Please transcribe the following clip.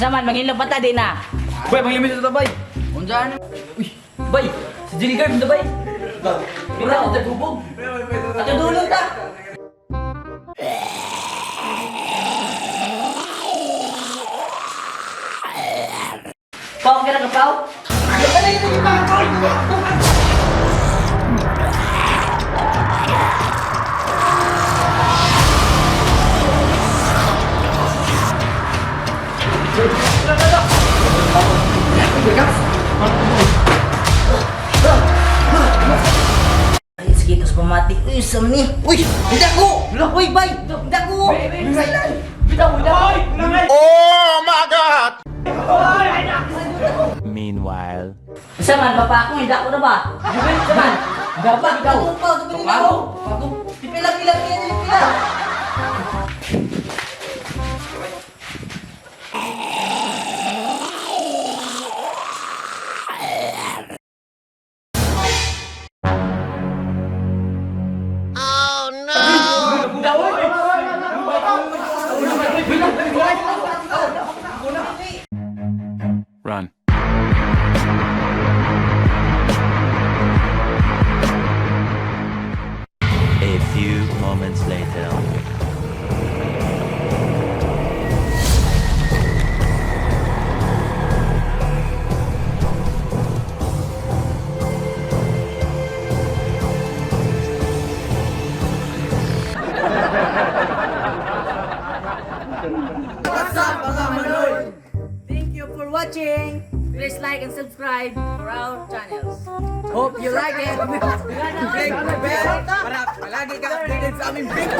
Unsa man manghilom pa ta di na. Bay, panglimit ito bay. Unsa na? Uy, bay. Si Jilgar da bay. Mura ko tagubog. Ato dulo ta. Pao ka na ka pao? Ay, sige, tapos pamati. Uy, sa ni. Uy, hindi ako! Uy, bay! Hindi ako! Bitaw, bitaw. Oh my God! Meanwhile. Sa man, papa ako, hindi ako na ba? Sa man? Dapat, ikaw. Pa, Pago, pago. Pipila, pila, pila, pila. Run. A few moments later. Thank you for watching. Please like and subscribe for our channels. Hope you like it. Click the bell para palagi ka updated sa aming video.